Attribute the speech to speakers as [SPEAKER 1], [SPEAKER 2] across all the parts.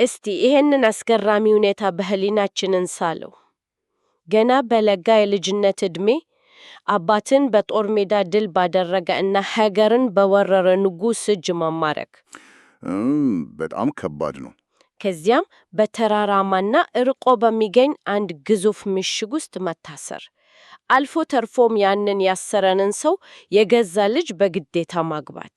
[SPEAKER 1] እስቲ ይሄንን አስገራሚ ሁኔታ በህሊናችን እንሳለው። ገና በለጋ የልጅነት ዕድሜ አባትን በጦር ሜዳ ድል ባደረገ እና ሀገርን በወረረ ንጉሥ እጅ መማረክ።
[SPEAKER 2] በጣም ከባድ ነው።
[SPEAKER 1] ከዚያም በተራራማና እርቆ በሚገኝ አንድ ግዙፍ ምሽግ ውስጥ መታሰር። አልፎ ተርፎም ያንን ያሰረንን ሰው የገዛ ልጅ በግዴታ ማግባት።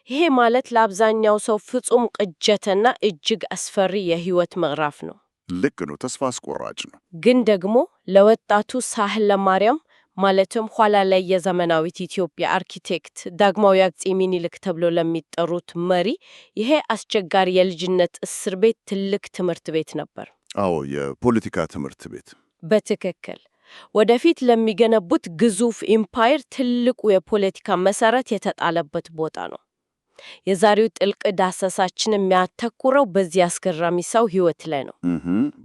[SPEAKER 1] ይሄ ማለት ለአብዛኛው ሰው ፍጹም ቅጀትና እጅግ አስፈሪ የህይወት ምዕራፍ ነው።
[SPEAKER 2] ልክ ነው። ተስፋ አስቆራጭ ነው።
[SPEAKER 1] ግን ደግሞ ለወጣቱ ሳህለ ማርያም፣ ማለትም ኋላ ላይ የዘመናዊት ኢትዮጵያ አርኪቴክት ዳግማዊ አፄ ምኒልክ ተብሎ ለሚጠሩት መሪ፣ ይሄ አስቸጋሪ የልጅነት እስር ቤት ትልቅ ትምህርት ቤት ነበር።
[SPEAKER 2] አዎ፣ የፖለቲካ ትምህርት ቤት።
[SPEAKER 1] በትክክል። ወደፊት ለሚገነቡት ግዙፍ ኢምፓየር ትልቁ የፖለቲካ መሰረት የተጣለበት ቦታ ነው። የዛሬው ጥልቅ ዳሰሳችን የሚያተኩረው በዚህ አስገራሚ ሰው ህይወት ላይ ነው።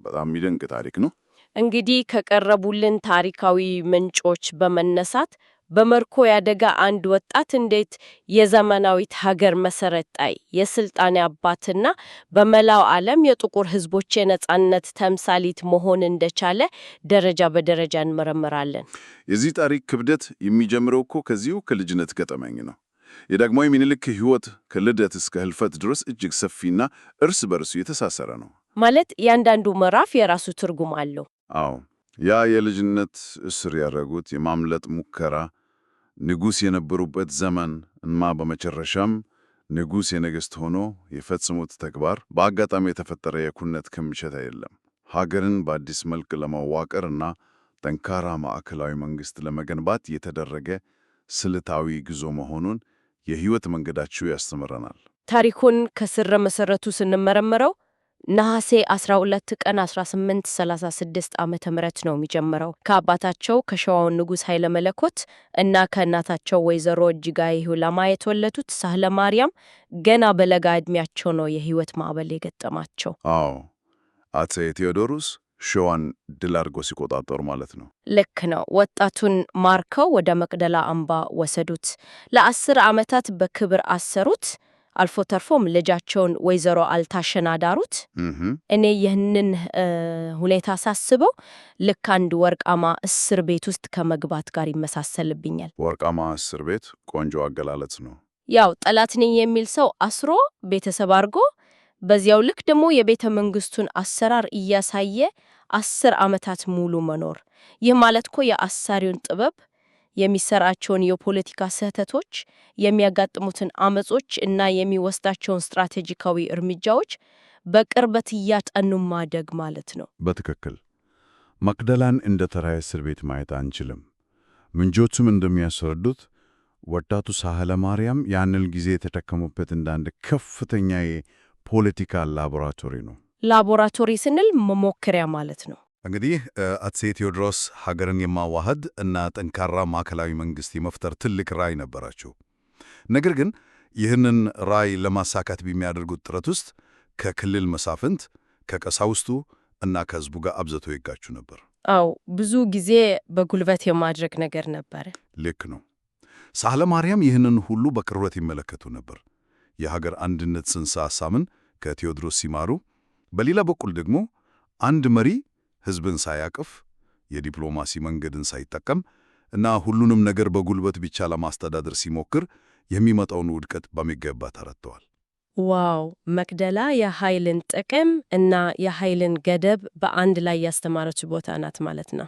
[SPEAKER 2] በጣም የሚደንቅ ታሪክ ነው።
[SPEAKER 1] እንግዲህ ከቀረቡልን ታሪካዊ ምንጮች በመነሳት በምርኮ ያደገ አንድ ወጣት እንዴት የዘመናዊት ሀገር መሰረት ጣይ፣ የስልጣኔ አባትና በመላው ዓለም የጥቁር ህዝቦች የነጻነት ተምሳሌት መሆን እንደቻለ ደረጃ በደረጃ እንመረምራለን።
[SPEAKER 2] የዚህ ታሪክ ክብደት የሚጀምረው እኮ ከዚሁ ከልጅነት ገጠመኝ ነው። የዳግማዊ ምኒልክ ህይወት ከልደት እስከ ህልፈት ድረስ እጅግ ሰፊና እርስ በርሱ የተሳሰረ ነው።
[SPEAKER 1] ማለት እያንዳንዱ ምዕራፍ የራሱ ትርጉም አለው።
[SPEAKER 2] አዎ፣ ያ የልጅነት እስር፣ ያደረጉት የማምለጥ ሙከራ፣ ንጉሥ የነበሩበት ዘመን እና በመጨረሻም ንጉሠ ነገሥት ሆኖ የፈጸሙት ተግባር በአጋጣሚ የተፈጠረ የኩነት ክምችት አይደለም። ሀገርን በአዲስ መልክ ለማዋቀር እና ጠንካራ ማዕከላዊ መንግስት ለመገንባት የተደረገ ስልታዊ ጉዞ መሆኑን የህይወት መንገዳቸው ያስተምረናል።
[SPEAKER 1] ታሪኩን ከስረ መሰረቱ ስንመረምረው ነሐሴ 12 ቀን 1836 ዓመተ ምህረት ነው የሚጀምረው። ከአባታቸው ከሸዋው ንጉሥ ኃይለ መለኮት እና ከእናታቸው ወይዘሮ እጅጋየሁ ለማ የተወለዱት ሳህለ ማርያም ገና በለጋ ዕድሜያቸው ነው የህይወት ማዕበል የገጠማቸው።
[SPEAKER 2] አዎ፣ አፄ ቴዎድሮስ ሸዋን ድል አድርጎ ሲቆጣጠሩ ማለት ነው።
[SPEAKER 1] ልክ ነው። ወጣቱን ማርከው ወደ መቅደላ አምባ ወሰዱት። ለ10 ዓመታት በክብር አሰሩት። አልፎ ተርፎም ልጃቸውን ወይዘሮ አልታሸን አዳሩት። እኔ ይህንን ሁኔታ ሳስበው ልክ አንድ ወርቃማ እስር ቤት ውስጥ ከመግባት ጋር ይመሳሰልብኛል።
[SPEAKER 2] ወርቃማ እስር ቤት፣ ቆንጆ አገላለጽ ነው።
[SPEAKER 1] ያው ጠላት ነኝ የሚል ሰው አስሮ ቤተሰብ አድርጎ፣ በዚያው ልክ ደግሞ የቤተ መንግስቱን አሰራር እያሳየ 10 ዓመታት ሙሉ መኖር። ይህ ማለት እኮ የአሳሪውን ጥበብ፣ የሚሰራቸውን የፖለቲካ ስህተቶች፣ የሚያጋጥሙትን አመጾች እና የሚወስዳቸውን ስትራቴጂካዊ እርምጃዎች በቅርበት እያጠኑ ማደግ ማለት ነው።
[SPEAKER 2] በትክክል። መቅደላን እንደ ተራ እስር ቤት ማየት አንችልም። ምንጮቹም እንደሚያስረዱት ወጣቱ ሳህለ ማርያም ያንን ጊዜ የተጠቀሙበት እንደ አንድ ከፍተኛ የፖለቲካ ላቦራቶሪ ነው።
[SPEAKER 1] ላቦራቶሪ ስንል መሞከሪያ ማለት ነው።
[SPEAKER 3] እንግዲህ አፄ ቴዎድሮስ ሀገርን የማዋሃድ እና ጠንካራ ማዕከላዊ መንግስት የመፍጠር ትልቅ ራዕይ ነበራቸው። ነገር ግን ይህንን ራዕይ ለማሳካት በሚያደርጉት ጥረት ውስጥ ከክልል መሳፍንት፣ ከቀሳውስቱ እና ከህዝቡ ጋር አብዝተው ይጋጩ ነበር።
[SPEAKER 1] አዎ፣ ብዙ ጊዜ በጉልበት የማድረግ ነገር ነበረ።
[SPEAKER 3] ልክ ነው። ሳህለ ማርያም ይህንን ሁሉ በቅርበት ይመለከቱ ነበር። የሀገር አንድነት ጽንሰ ሐሳብን ከቴዎድሮስ ሲማሩ፣ በሌላ በኩል ደግሞ አንድ መሪ ህዝብን ሳያቅፍ፣ የዲፕሎማሲ መንገድን ሳይጠቀም እና ሁሉንም ነገር በጉልበት ብቻ ለማስተዳደር ሲሞክር የሚመጣውን ውድቀት በሚገባ ተረድተዋል።
[SPEAKER 1] ዋው! መቅደላ የኃይልን ጥቅም እና የኃይልን ገደብ በአንድ ላይ ያስተማረች ቦታ ናት ማለት ነው።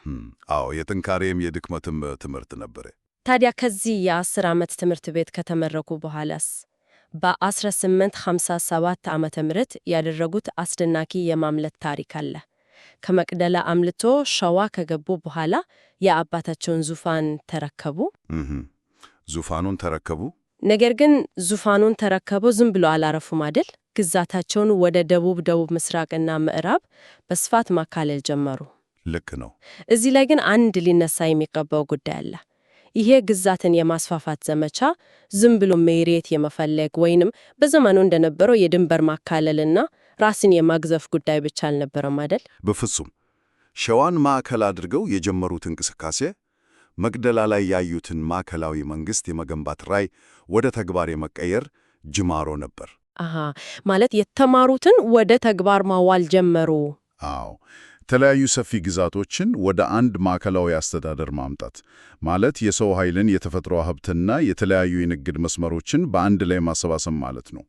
[SPEAKER 3] አዎ፣ የጥንካሬም የድክመትም ትምህርት ነበረ።
[SPEAKER 1] ታዲያ ከዚህ የ10 ዓመት ትምህርት ቤት ከተመረቁ በኋላስ በ1857 ዓመተ ምህረት ያደረጉት አስደናቂ የማምለጥ ታሪክ አለ። ከመቅደላ አምልጦ ሸዋ ከገቡ በኋላ የአባታቸውን ዙፋን ተረከቡ።
[SPEAKER 3] ዙፋኑን ተረከቡ።
[SPEAKER 1] ነገር ግን ዙፋኑን ተረከበው ዝም ብሎ አላረፉም አይደል? ግዛታቸውን ወደ ደቡብ፣ ደቡብ ምስራቅና ምዕራብ በስፋት ማካለል ጀመሩ።
[SPEAKER 3] ልክ ነው።
[SPEAKER 1] እዚህ ላይ ግን አንድ ሊነሳ የሚገባው ጉዳይ አለ። ይሄ ግዛትን የማስፋፋት ዘመቻ ዝም ብሎ መሬት የመፈለግ ወይንም በዘመኑ እንደነበረው የድንበር ማካለልና ራስን የማግዘፍ ጉዳይ ብቻ አልነበረም አይደል?
[SPEAKER 3] በፍጹም። ሸዋን ማዕከል አድርገው የጀመሩት እንቅስቃሴ መቅደላ ላይ ያዩትን ማዕከላዊ መንግስት የመገንባት ራዕይ ወደ ተግባር የመቀየር ጅማሮ ነበር።
[SPEAKER 1] አሃ፣ ማለት የተማሩትን ወደ ተግባር ማዋል ጀመሩ።
[SPEAKER 2] አዎ፣ የተለያዩ ሰፊ ግዛቶችን ወደ አንድ ማዕከላዊ አስተዳደር ማምጣት ማለት የሰው ኃይልን፣ የተፈጥሮ ሀብትና የተለያዩ የንግድ መስመሮችን በአንድ ላይ ማሰባሰብ ማለት ነው።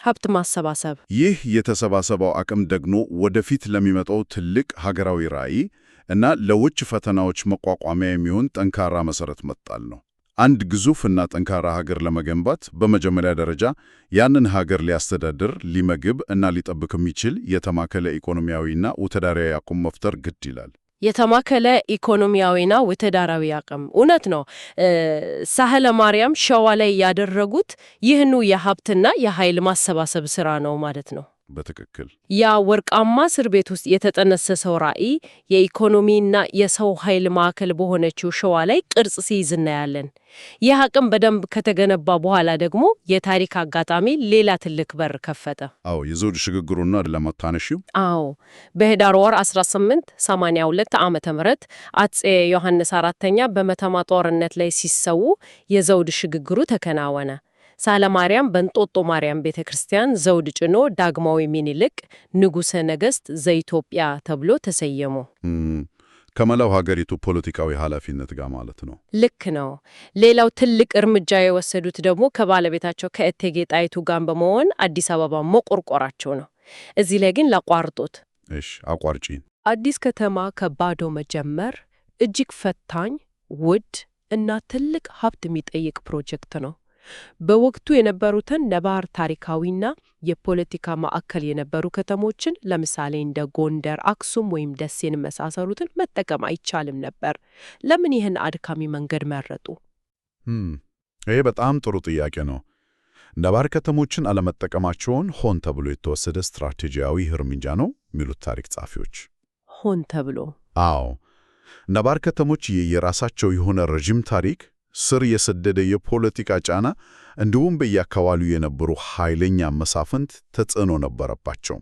[SPEAKER 1] ሀብት ማሰባሰብ።
[SPEAKER 2] ይህ የተሰባሰበው አቅም ደግሞ ወደፊት ለሚመጣው ትልቅ ሀገራዊ ራዕይ እና ለውጭ ፈተናዎች መቋቋሚያ የሚሆን ጠንካራ መሰረት መጣል ነው። አንድ ግዙፍ እና ጠንካራ ሀገር ለመገንባት በመጀመሪያ ደረጃ ያንን ሀገር ሊያስተዳድር፣ ሊመግብ እና ሊጠብቅ የሚችል የተማከለ ኢኮኖሚያዊና ወታደራዊ አቅም መፍጠር ግድ ይላል።
[SPEAKER 1] የተማከለ ኢኮኖሚያዊና ወታደራዊ አቅም፣ እውነት ነው። ሳህለ ማርያም ሸዋ ላይ ያደረጉት ይህኑ የሀብትና የኃይል ማሰባሰብ ስራ ነው ማለት ነው።
[SPEAKER 2] በትክክል።
[SPEAKER 1] ያ ወርቃማ እስር ቤት ውስጥ የተጠነሰሰው ራዕይ የኢኮኖሚና የሰው ኃይል ማዕከል በሆነችው ሸዋ ላይ ቅርጽ ሲይዝ እናያለን። ይህ አቅም በደንብ ከተገነባ በኋላ ደግሞ የታሪክ አጋጣሚ ሌላ ትልቅ በር ከፈተ።
[SPEAKER 2] አዎ፣ የዘውድ ሽግግሩና ለማታነሺው።
[SPEAKER 1] አዎ፣ በህዳር ወር 1882 ዓ.ም. አፄ ዮሐንስ አራተኛ በመተማ ጦርነት ላይ ሲሰዉ የዘውድ ሽግግሩ ተከናወነ። ሳህለ ማርያም በእንጦጦ ማርያም ቤተ ክርስቲያን ዘውድ ጭኖ ዳግማዊ ሚኒልክ ንጉሠ ነገሥት ዘኢትዮጵያ ተብሎ ተሰየሙ።
[SPEAKER 2] ከመላው ሀገሪቱ ፖለቲካዊ ኃላፊነት ጋር ማለት ነው።
[SPEAKER 1] ልክ ነው። ሌላው ትልቅ እርምጃ የወሰዱት ደግሞ ከባለቤታቸው ከእቴጌ ጣይቱ ጋር በመሆን አዲስ አበባ መቆርቆራቸው ነው። እዚህ ላይ ግን ላቋርጦት።
[SPEAKER 2] እሺ፣ አቋርጪን።
[SPEAKER 1] አዲስ ከተማ ከባዶ መጀመር እጅግ ፈታኝ፣ ውድ እና ትልቅ ሀብት የሚጠይቅ ፕሮጀክት ነው። በወቅቱ የነበሩትን ነባር ታሪካዊና የፖለቲካ ማዕከል የነበሩ ከተሞችን፣ ለምሳሌ እንደ ጎንደር፣ አክሱም ወይም ደሴን መሳሰሉትን መጠቀም አይቻልም ነበር። ለምን ይህን አድካሚ መንገድ መረጡ?
[SPEAKER 2] ይሄ በጣም ጥሩ ጥያቄ ነው። ነባር ከተሞችን አለመጠቀማቸውን ሆን ተብሎ የተወሰደ ስትራቴጂያዊ እርምጃ ነው የሚሉት ታሪክ ጸሐፊዎች።
[SPEAKER 1] ሆን ተብሎ?
[SPEAKER 2] አዎ። ነባር ከተሞች የየራሳቸው የሆነ ረዥም ታሪክ፣ ስር የሰደደ የፖለቲካ ጫና፣ እንዲሁም በየአካባቢው የነበሩ ኃይለኛ መሳፍንት ተጽዕኖ ነበረባቸው።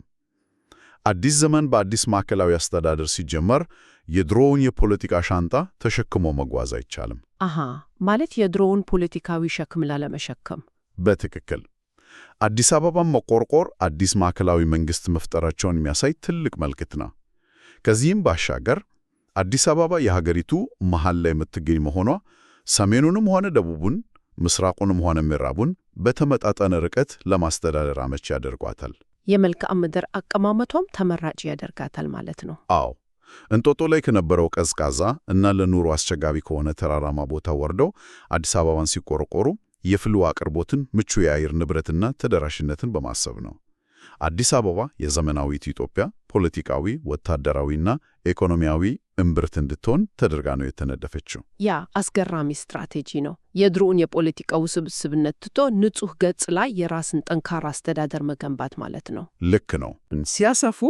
[SPEAKER 2] አዲስ ዘመን በአዲስ ማዕከላዊ አስተዳደር ሲጀመር የድሮውን የፖለቲካ ሻንጣ ተሸክሞ መጓዝ አይቻልም።
[SPEAKER 1] አሃ፣ ማለት የድሮውን ፖለቲካዊ ሸክም ላለመሸከም።
[SPEAKER 2] በትክክል። አዲስ አበባን መቆርቆር አዲስ ማዕከላዊ መንግስት መፍጠራቸውን የሚያሳይ ትልቅ መልክት ነው። ከዚህም ባሻገር አዲስ አበባ የሀገሪቱ መሃል ላይ የምትገኝ መሆኗ ሰሜኑንም ሆነ ደቡቡን፣ ምስራቁንም ሆነ ምዕራቡን በተመጣጠነ ርቀት ለማስተዳደር አመቺ ያደርጓታል።
[SPEAKER 1] የመልክዓ ምድር አቀማመጧም ተመራጭ ያደርጋታል ማለት ነው።
[SPEAKER 2] አዎ፣ እንጦጦ ላይ ከነበረው ቀዝቃዛ እና ለኑሮ አስቸጋሪ ከሆነ ተራራማ ቦታ ወርደው አዲስ አበባን ሲቆረቆሩ የፍል ውሃ አቅርቦትን፣ ምቹ የአየር ንብረትና ተደራሽነትን በማሰብ ነው። አዲስ አበባ የዘመናዊት ኢትዮጵያ ፖለቲካዊ፣ ወታደራዊና ኢኮኖሚያዊ እምብርት እንድትሆን ተደርጋ ነው የተነደፈችው።
[SPEAKER 1] ያ አስገራሚ ስትራቴጂ ነው። የድሮውን የፖለቲካ ውስብስብነት ትቶ ንጹሕ ገጽ ላይ የራስን ጠንካራ አስተዳደር መገንባት ማለት ነው።
[SPEAKER 2] ልክ ነው።
[SPEAKER 4] ሲያሰፉ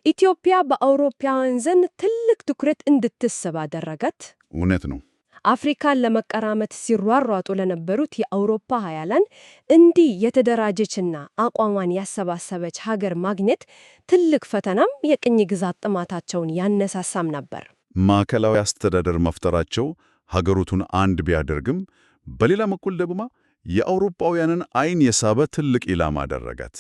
[SPEAKER 4] ኢትዮጵያ በአውሮፓውያን ዘንድ ትልቅ ትኩረት እንድትስብ አደረጋት።
[SPEAKER 2] እውነት ነው።
[SPEAKER 4] አፍሪካን ለመቀራመት ሲሯሯጡ ለነበሩት የአውሮፓ ሀያላን እንዲህ የተደራጀችና አቋሟን ያሰባሰበች ሀገር ማግኘት ትልቅ ፈተናም የቅኝ ግዛት ጥማታቸውን ያነሳሳም ነበር።
[SPEAKER 2] ማዕከላዊ አስተዳደር መፍጠራቸው ሀገሪቱን አንድ ቢያደርግም በሌላ በኩል ደግሞ የአውሮፓውያንን ዓይን የሳበ ትልቅ ኢላማ አደረጋት።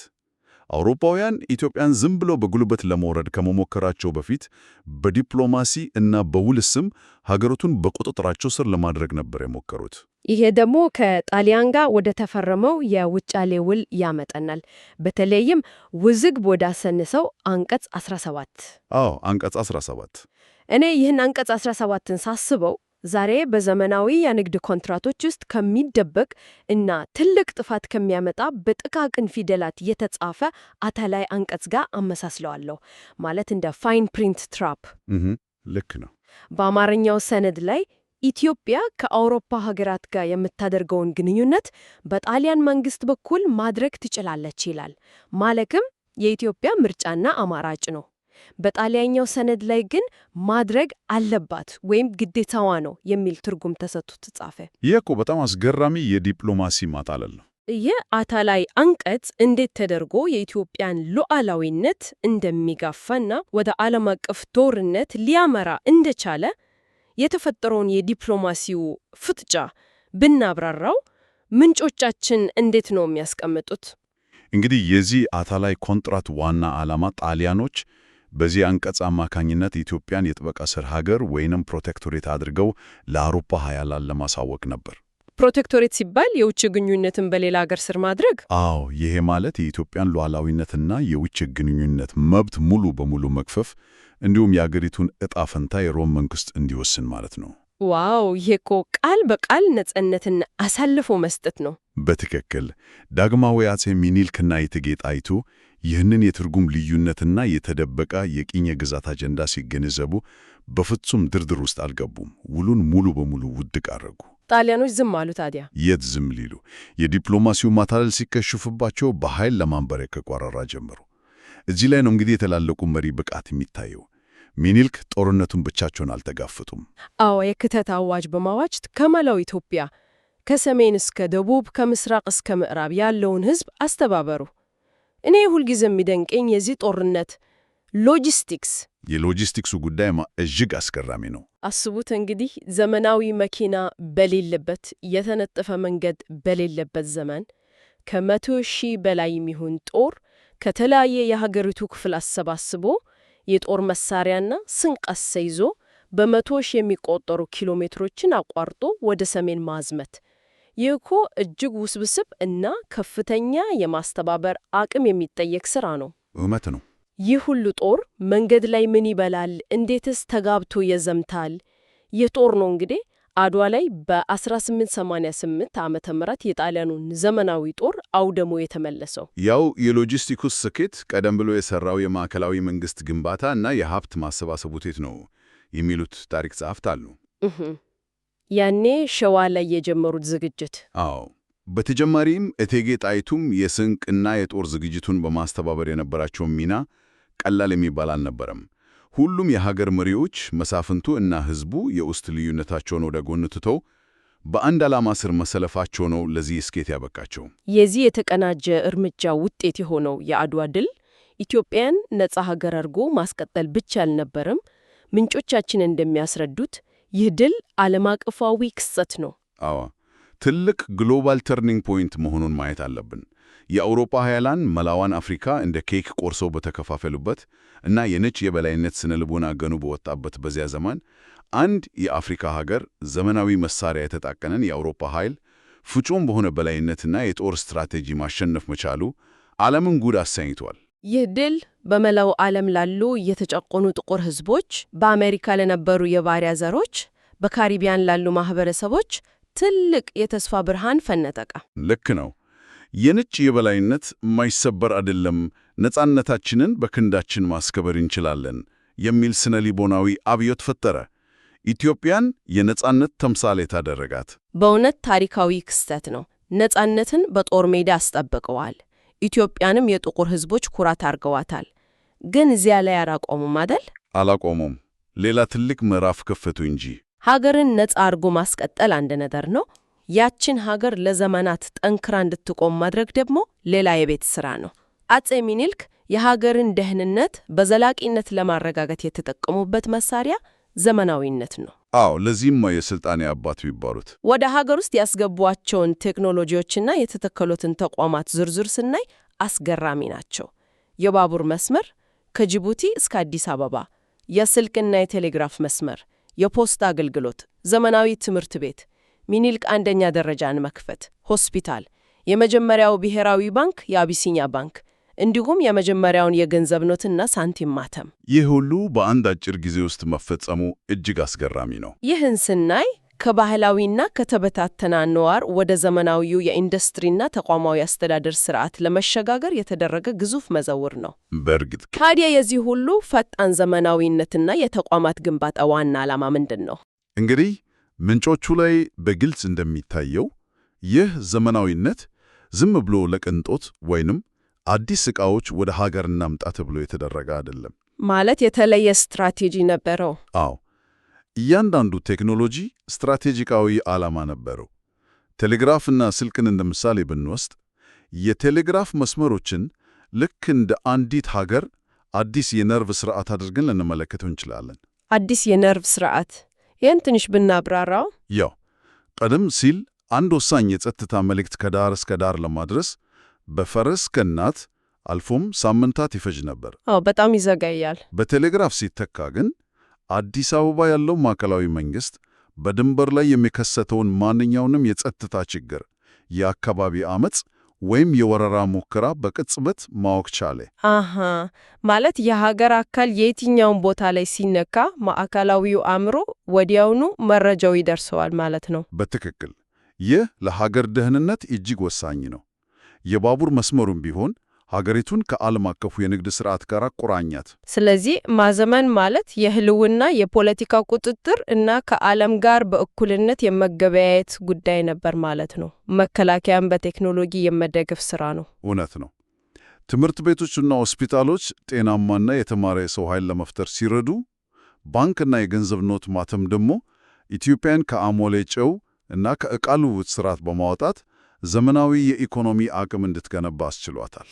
[SPEAKER 2] አውሮፓውያን ኢትዮጵያን ዝም ብሎ በጉልበት ለመውረድ ከመሞከራቸው በፊት በዲፕሎማሲ እና በውል ስም ሀገሪቱን በቁጥጥራቸው ስር ለማድረግ ነበር የሞከሩት።
[SPEAKER 4] ይሄ ደግሞ ከጣሊያን ጋር ወደ ተፈረመው የውጫሌ ውል ያመጠናል። በተለይም ውዝግብ ወዳሰንሰው አንቀጽ 17።
[SPEAKER 2] አዎ፣ አንቀጽ 17።
[SPEAKER 4] እኔ ይህን አንቀጽ 17ን ሳስበው ዛሬ በዘመናዊ የንግድ ኮንትራቶች ውስጥ ከሚደበቅ እና ትልቅ ጥፋት ከሚያመጣ በጥቃቅን ፊደላት የተጻፈ አታላይ አንቀጽ ጋር አመሳስለዋለሁ። ማለት እንደ fine print trap።
[SPEAKER 2] ልክ ነው።
[SPEAKER 4] በአማርኛው ሰነድ ላይ ኢትዮጵያ ከአውሮፓ ሀገራት ጋር የምታደርገውን ግንኙነት በጣሊያን መንግስት በኩል ማድረግ ትችላለች ይላል። ማለትም የኢትዮጵያ ምርጫና አማራጭ ነው። በጣሊያኛው ሰነድ ላይ ግን ማድረግ አለባት ወይም ግዴታዋ ነው የሚል ትርጉም ተሰጥቶ ተጻፈ።
[SPEAKER 2] ይህ እኮ በጣም አስገራሚ የዲፕሎማሲ ማታለል ነው።
[SPEAKER 4] ይህ አታላይ አንቀጽ እንዴት ተደርጎ የኢትዮጵያን ሉዓላዊነት እንደሚጋፋና ወደ ዓለም አቀፍ ጦርነት ሊያመራ እንደቻለ የተፈጠረውን የዲፕሎማሲው ፍጥጫ ብናብራራው ምንጮቻችን እንዴት ነው የሚያስቀምጡት?
[SPEAKER 3] እንግዲህ የዚህ አታላይ ኮንትራት ዋና ዓላማ ጣሊያኖች በዚህ አንቀጽ አማካኝነት ኢትዮጵያን የጥበቃ ስር ሀገር ወይንም protectorate አድርገው ለአውሮፓ ሀያላን ለማሳወቅ ነበር።
[SPEAKER 4] Protectorate ሲባል የውጭ ግንኙነትን በሌላ ሀገር ስር ማድረግ።
[SPEAKER 3] አዎ፣ ይሄ ማለት የኢትዮጵያን ሉዓላዊነትና የውጭ ግንኙነት መብት ሙሉ በሙሉ መግፈፍ እንዲሁም የአገሪቱን ዕጣ ፈንታ የሮም መንግስት እንዲወስን ማለት ነው።
[SPEAKER 4] Wow! ይሄ እኮ ቃል በቃል ነጻነትን አሳልፎ መስጠት ነው።
[SPEAKER 3] በትክክል። ዳግማዊ አፄ ሚኒልክና እቴጌ ጣይቱ ይህንን የትርጉም ልዩነትና የተደበቀ የቅኝ ግዛት አጀንዳ ሲገነዘቡ በፍጹም ድርድር ውስጥ አልገቡም። ውሉን ሙሉ በሙሉ ውድቅ አደረጉ።
[SPEAKER 4] ጣሊያኖች ዝም አሉ ታዲያ?
[SPEAKER 3] የት ዝም ሊሉ? የዲፕሎማሲው ማታለል ሲከሽፍባቸው በኃይል ለማንበርከክ ወረራ ጀመሩ። እዚህ ላይ ነው እንግዲህ የታላላቁ መሪ ብቃት የሚታየው። ሚኒልክ ጦርነቱን ብቻቸውን አልተጋፈጡም።
[SPEAKER 4] አዎ፣ የክተት አዋጅ በማዋጅ ከመላው ኢትዮጵያ ከሰሜን እስከ ደቡብ ከምስራቅ እስከ ምዕራብ ያለውን ሕዝብ አስተባበሩ። እኔ ሁልጊዜ የሚደንቀኝ የዚህ ጦርነት ሎጂስቲክስ።
[SPEAKER 3] የሎጂስቲክሱ ጉዳይማ እጅግ አስገራሚ ነው።
[SPEAKER 4] አስቡት እንግዲህ ዘመናዊ መኪና በሌለበት፣ የተነጠፈ መንገድ በሌለበት ዘመን ከ100,000 በላይ የሚሆን ጦር ከተለያየ የሀገሪቱ ክፍል አሰባስቦ የጦር መሳሪያና ስንቅ አስይዞ በመቶ ሺህ የሚቆጠሩ ኪሎ ሜትሮችን አቋርጦ ወደ ሰሜን ማዝመት። ይህ እኮ እጅግ ውስብስብ እና ከፍተኛ የማስተባበር አቅም የሚጠየቅ ስራ ነው።
[SPEAKER 3] እውነት ነው።
[SPEAKER 4] ይህ ሁሉ ጦር መንገድ ላይ ምን ይበላል? እንዴትስ ተጋብቶ ይዘምታል? ይህ ጦር ነው እንግዲህ አድዋ ላይ በ1888 ዓመተ ምህረት የጣሊያኑን ዘመናዊ ጦር አውድሞ የተመለሰው።
[SPEAKER 2] ያው የሎጂስቲክስ ስኬት ቀደም ብሎ የሰራው የማዕከላዊ መንግስት ግንባታ እና የሀብት ማሰባሰብ ውጤት ነው የሚሉት ታሪክ ጸሐፍት አሉ።
[SPEAKER 4] ያኔ ሸዋ ላይ የጀመሩት ዝግጅት።
[SPEAKER 2] አዎ። በተጨማሪም እቴጌ ጣይቱም የስንቅና የጦር ዝግጅቱን በማስተባበር የነበራቸው ሚና ቀላል የሚባል አልነበረም። ሁሉም የሀገር መሪዎች፣ መሳፍንቱ እና ህዝቡ የውስጥ ልዩነታቸውን ወደ ጎን ትተው በአንድ ዓላማ ስር መሰለፋቸው ነው ለዚህ ስኬት ያበቃቸው።
[SPEAKER 4] የዚህ የተቀናጀ እርምጃ ውጤት የሆነው የአድዋ ድል ኢትዮጵያን ነጻ ሀገር አድርጎ ማስቀጠል ብቻ አልነበረም። ምንጮቻችን እንደሚያስረዱት ይህ ድል ዓለም አቀፋዊ ክስተት ነው።
[SPEAKER 2] አዎ፣ ትልቅ global turning point መሆኑን ማየት አለብን። የአውሮፓ ሀያላን መላዋን አፍሪካ እንደ ኬክ ቆርሰው በተከፋፈሉበት እና የነጭ የበላይነት ስነ ልቦና ገኖ በወጣበት በዚያ ዘመን አንድ የአፍሪካ ሀገር ዘመናዊ መሳሪያ የታጠቀንን የአውሮፓ ኃይል ፍጹም በሆነ በላይነትና የጦር ስትራቴጂ ማሸነፍ መቻሉ ዓለምን ጉድ አሰኝቷል።
[SPEAKER 4] ይህ ድል በመላው ዓለም ላሉ የተጨቆኑ ጥቁር ሕዝቦች፣ በአሜሪካ ለነበሩ የባሪያ ዘሮች፣ በካሪቢያን ላሉ ማህበረሰቦች ትልቅ የተስፋ ብርሃን ፈነጠቀ።
[SPEAKER 2] ልክ ነው። የነጭ የበላይነት የማይሰበር አይደለም፣ ነፃነታችንን በክንዳችን ማስከበር እንችላለን የሚል ስነ ልቦናዊ አብዮት ፈጠረ። ኢትዮጵያን የነፃነት ተምሳሌት አደረጋት።
[SPEAKER 4] በእውነት ታሪካዊ ክስተት ነው። ነፃነትን በጦር ሜዳ አስጠብቀዋል። ኢትዮጵያንም የጥቁር ሕዝቦች ኩራት አድርገዋታል። ግን እዚያ ላይ አላቆሙም አይደል?
[SPEAKER 2] አላቆሙም። ሌላ ትልቅ ምዕራፍ ከፈቱ እንጂ።
[SPEAKER 4] ሀገርን ነፃ አድርጎ ማስቀጠል አንድ ነገር ነው። ያችን ሀገር ለዘመናት ጠንክራ እንድትቆም ማድረግ ደግሞ ሌላ የቤት ስራ ነው። አፄ ሚኒልክ የሀገርን ደህንነት በዘላቂነት ለማረጋገጥ የተጠቀሙበት መሳሪያ ዘመናዊነት ነው።
[SPEAKER 2] አዎ፣ ለዚህም ነው የስልጣኔ አባት የሚባሉት።
[SPEAKER 4] ወደ ሀገር ውስጥ ያስገቧቸውን ቴክኖሎጂዎችና የተተከሉትን ተቋማት ዝርዝር ስናይ አስገራሚ ናቸው። የባቡር መስመር ከጅቡቲ እስከ አዲስ አበባ፣ የስልክና የቴሌግራፍ መስመር፣ የፖስታ አገልግሎት፣ ዘመናዊ ትምህርት ቤት፣ ሚኒልክ አንደኛ ደረጃን መክፈት፣ ሆስፒታል፣ የመጀመሪያው ብሔራዊ ባንክ የአቢሲኒያ ባንክ፣ እንዲሁም የመጀመሪያውን የገንዘብ ኖትና ሳንቲም ማተም።
[SPEAKER 2] ይህ ሁሉ በአንድ አጭር ጊዜ ውስጥ መፈጸሙ እጅግ አስገራሚ ነው።
[SPEAKER 4] ይህን ስናይ ከባህላዊና ከተበታተነ አኗኗር ወደ ዘመናዊው የኢንዱስትሪና ተቋማዊ አስተዳደር ስርዓት ለመሸጋገር የተደረገ ግዙፍ መዘውር ነው።
[SPEAKER 2] በእርግጥ።
[SPEAKER 4] ታዲያ የዚህ ሁሉ ፈጣን ዘመናዊነትና የተቋማት ግንባታ ዋና ዓላማ ምንድን ነው?
[SPEAKER 3] እንግዲህ ምንጮቹ ላይ በግልጽ እንደሚታየው ይህ ዘመናዊነት ዝም ብሎ ለቅንጦት ወይንም አዲስ ዕቃዎች ወደ ሀገር እናምጣ ተብሎ የተደረገ አይደለም።
[SPEAKER 4] ማለት የተለየ ስትራቴጂ ነበረው።
[SPEAKER 3] አዎ፣ እያንዳንዱ ቴክኖሎጂ ስትራቴጂካዊ ዓላማ ነበረው። ቴሌግራፍና ስልክን እንደ ምሳሌ ብንወስድ የቴሌግራፍ መስመሮችን ልክ እንደ አንዲት ሀገር አዲስ የነርቭ ስርዓት አድርገን ልንመለከተው እንችላለን።
[SPEAKER 4] አዲስ የነርቭ ስርዓት፣ ይህን ትንሽ ብናብራራው።
[SPEAKER 3] ያው ቀደም ሲል አንድ ወሳኝ የጸጥታ መልእክት ከዳር እስከ ዳር ለማድረስ በፈረስ ቀናት አልፎም ሳምንታት ይፈጅ ነበር።
[SPEAKER 4] አዎ፣ በጣም ይዘገያል።
[SPEAKER 3] በቴሌግራፍ ሲተካ ግን አዲስ አበባ ያለው ማዕከላዊ መንግስት በድንበር ላይ የሚከሰተውን ማንኛውንም የጸጥታ ችግር፣ የአካባቢ አመጽ ወይም የወረራ ሙከራ በቅጽበት ማወቅ ቻለ።
[SPEAKER 4] አሃ፣ ማለት የሀገር አካል የትኛውን ቦታ ላይ ሲነካ ማዕከላዊው አእምሮ ወዲያውኑ መረጃው ይደርሰዋል ማለት ነው።
[SPEAKER 3] በትክክል። ይህ ለሀገር ደህንነት እጅግ ወሳኝ ነው። የባቡር መስመሩም ቢሆን ሀገሪቱን ከዓለም አቀፉ የንግድ ስርዓት ጋር አቆራኛት።
[SPEAKER 4] ስለዚህ ማዘመን ማለት የህልውና፣ የፖለቲካ ቁጥጥር እና ከዓለም ጋር በእኩልነት የመገበያየት ጉዳይ ነበር ማለት ነው። መከላከያን በቴክኖሎጂ የመደገፍ ስራ ነው።
[SPEAKER 3] እውነት ነው። ትምህርት ቤቶችና ሆስፒታሎች ጤናማና የተማረ የሰው ኃይል ለመፍጠር ሲረዱ፣ ባንክና የገንዘብ ኖት ማተም ደግሞ ኢትዮጵያን ከአሞሌ ጨው እና ከዕቃ ልውውጥ ስርዓት በማውጣት ዘመናዊ የኢኮኖሚ አቅም እንድትገነባ አስችሏታል።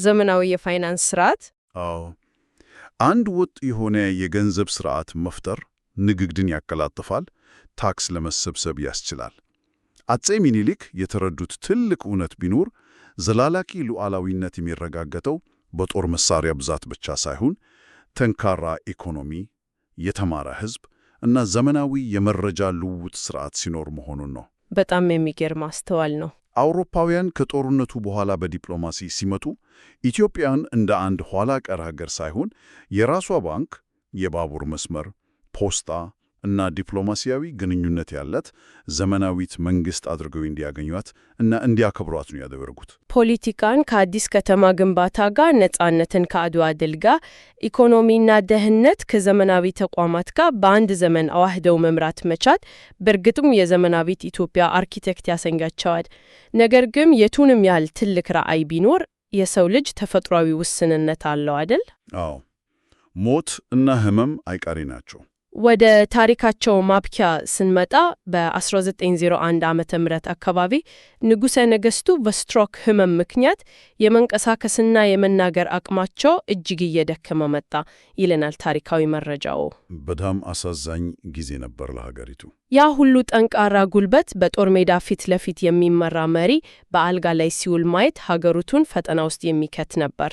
[SPEAKER 4] ዘመናዊ የፋይናንስ ስርዓት።
[SPEAKER 3] አዎ፣ አንድ ወጥ የሆነ የገንዘብ ስርዓት መፍጠር ንግድን ያቀላጥፋል፣ ታክስ ለመሰብሰብ ያስችላል። አፄ ሚኒሊክ የተረዱት ትልቅ እውነት ቢኖር ዘላላቂ ሉዓላዊነት የሚረጋገጠው በጦር መሳሪያ ብዛት ብቻ ሳይሆን ጠንካራ ኢኮኖሚ፣ የተማረ ሕዝብ እና ዘመናዊ የመረጃ ልውውጥ ስርዓት ሲኖር መሆኑን ነው።
[SPEAKER 4] በጣም የሚገርም አስተዋል ነው።
[SPEAKER 3] አውሮፓውያን ከጦርነቱ በኋላ በዲፕሎማሲ ሲመጡ ኢትዮጵያን እንደ አንድ ኋላ ቀር ሀገር ሳይሆን የራሷ ባንክ፣ የባቡር መስመር፣ ፖስታ እና ዲፕሎማሲያዊ ግንኙነት ያላት ዘመናዊት መንግስት አድርገው እንዲያገኟት እና እንዲያከብሯት ነው ያደረጉት።
[SPEAKER 1] ፖለቲካን ከአዲስ ከተማ ግንባታ ጋር፣ ነጻነትን ከአድዋ ድል ጋር፣ ኢኮኖሚና ደህንነት ከዘመናዊ ተቋማት ጋር በአንድ ዘመን አዋህደው መምራት መቻል በእርግጥም የዘመናዊት ኢትዮጵያ አርኪቴክት ያሰኛቸዋል። ነገር ግን የቱንም ያህል ትልቅ ራዕይ ቢኖር የሰው ልጅ ተፈጥሯዊ ውስንነት አለው አይደል?
[SPEAKER 3] አዎ፣ ሞት እና ህመም አይቀሬ ናቸው።
[SPEAKER 1] ወደ ታሪካቸው ማብቂያ ስንመጣ በ1901 ዓመተ ምህረት አካባቢ ንጉሠ ነገሥቱ በስትሮክ ህመም ምክንያት የመንቀሳቀስና የመናገር አቅማቸው እጅግ እየደከመ መጣ ይለናል ታሪካዊ መረጃው።
[SPEAKER 3] በጣም አሳዛኝ ጊዜ ነበር ለሀገሪቱ።
[SPEAKER 1] ያ ሁሉ ጠንካራ ጉልበት በጦር ሜዳ ፊት ለፊት የሚመራ መሪ በአልጋ ላይ ሲውል ማየት ሀገሪቱን ፈተና ውስጥ የሚከት ነበር።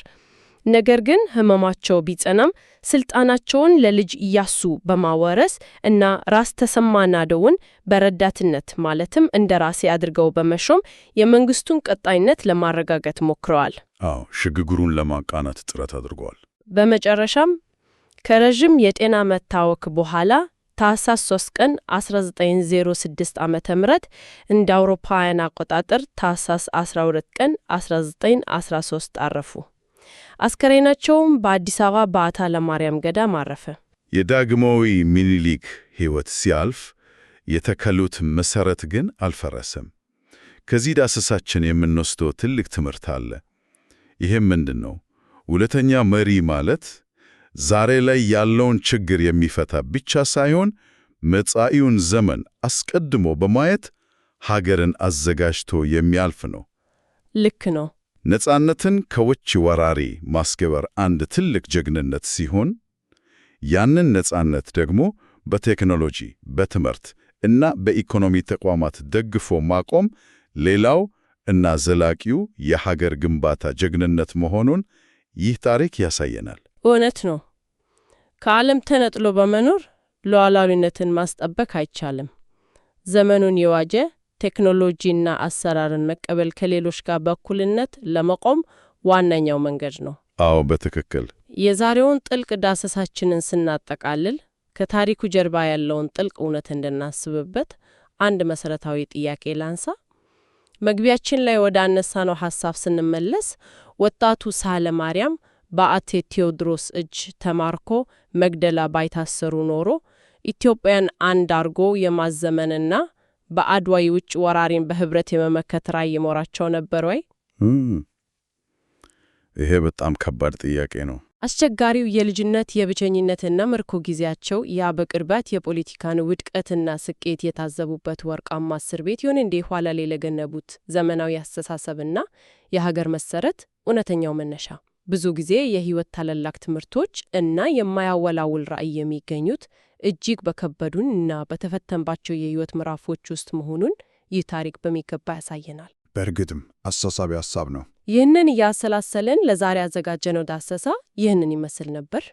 [SPEAKER 1] ነገር ግን ህመማቸው ቢጸናም ስልጣናቸውን ለልጅ ኢያሱ በማወረስ እና ራስ ተሰማ ናደውን በረዳትነት ማለትም እንደራሴ አድርገው በመሾም የመንግስቱን ቀጣይነት ለማረጋገጥ ሞክረዋል።
[SPEAKER 3] አዎ፣ ሽግግሩን ለማቃናት ጥረት አድርገዋል።
[SPEAKER 1] በመጨረሻም ከረዥም የጤና መታወክ በኋላ ታህሳስ 3 ቀን 1906 ዓመተ ምህረት፣ እንደ አውሮፓውያን አቆጣጠር ታህሳስ 12 ቀን 1913 አረፉ። አስከሬናቸውም በአዲስ አበባ በዓታ ለማርያም ገዳም አረፈ።
[SPEAKER 2] የዳግማዊ ሚኒሊክ ሕይወት ሲያልፍ የተከሉት መሠረት ግን አልፈረሰም። ከዚህ ዳሰሳችን የምንወስደው ትልቅ ትምህርት አለ። ይህም ምንድን ነው? እውነተኛ መሪ ማለት ዛሬ ላይ ያለውን ችግር የሚፈታ ብቻ ሳይሆን መጻኢውን ዘመን አስቀድሞ በማየት ሀገርን አዘጋጅቶ የሚያልፍ ነው።
[SPEAKER 1] ልክ ነው።
[SPEAKER 2] ነፃነትን ከውጭ ወራሪ ማስከበር አንድ ትልቅ ጀግንነት ሲሆን፣ ያንን ነፃነት ደግሞ በቴክኖሎጂ፣ በትምህርት እና በኢኮኖሚ ተቋማት ደግፎ ማቆም ሌላው እና ዘላቂው የሀገር ግንባታ ጀግንነት መሆኑን ይህ ታሪክ ያሳየናል።
[SPEAKER 1] እውነት ነው። ከዓለም ተነጥሎ በመኖር ሉዓላዊነትን ማስጠበቅ አይቻልም። ዘመኑን የዋጀ ቴክኖሎጂና አሰራርን መቀበል ከሌሎች ጋር በእኩልነት ለመቆም ዋነኛው መንገድ ነው።
[SPEAKER 2] አዎ፣ በትክክል።
[SPEAKER 1] የዛሬውን ጥልቅ ዳሰሳችንን ስናጠቃልል ከታሪኩ ጀርባ ያለውን ጥልቅ እውነት እንድናስብበት አንድ መሰረታዊ ጥያቄ ላንሳ። መግቢያችን ላይ ወደ አነሳነው ሐሳብ ስንመለስ ወጣቱ ሳህለ ማርያም በአፄ ቴዎድሮስ እጅ ተማርኮ መግደላ ባይታሰሩ ኖሮ ኢትዮጵያን አንድ አርጎ የማዘመንና በአድዋ የውጭ ወራሪን በህብረት የመመከት ራዕይ ይኖራቸው ነበር ወይ?
[SPEAKER 2] ይሄ በጣም ከባድ ጥያቄ ነው።
[SPEAKER 1] አስቸጋሪው የልጅነት የብቸኝነትና ምርኮ ጊዜያቸው፣ ያ በቅርበት የፖለቲካን ውድቀትና ስኬት የታዘቡበት ወርቃማ እስር ቤት ይሆን እንዴ ኋላ ላይ ለገነቡት ዘመናዊ አስተሳሰብና የሀገር መሰረት እውነተኛው መነሻ? ብዙ ጊዜ የህይወት ታላላቅ ትምህርቶች እና የማያወላውል ራዕይ የሚገኙት እጅግ በከበዱን እና በተፈተንባቸው የህይወት ምዕራፎች ውስጥ መሆኑን ይህ ታሪክ በሚገባ ያሳየናል።
[SPEAKER 2] በእርግጥም አሳሳቢ ሐሳብ ነው።
[SPEAKER 4] ይህንን እያሰላሰልን ለዛሬ ያዘጋጀነው ዳሰሳ ይህንን ይመስል ነበር።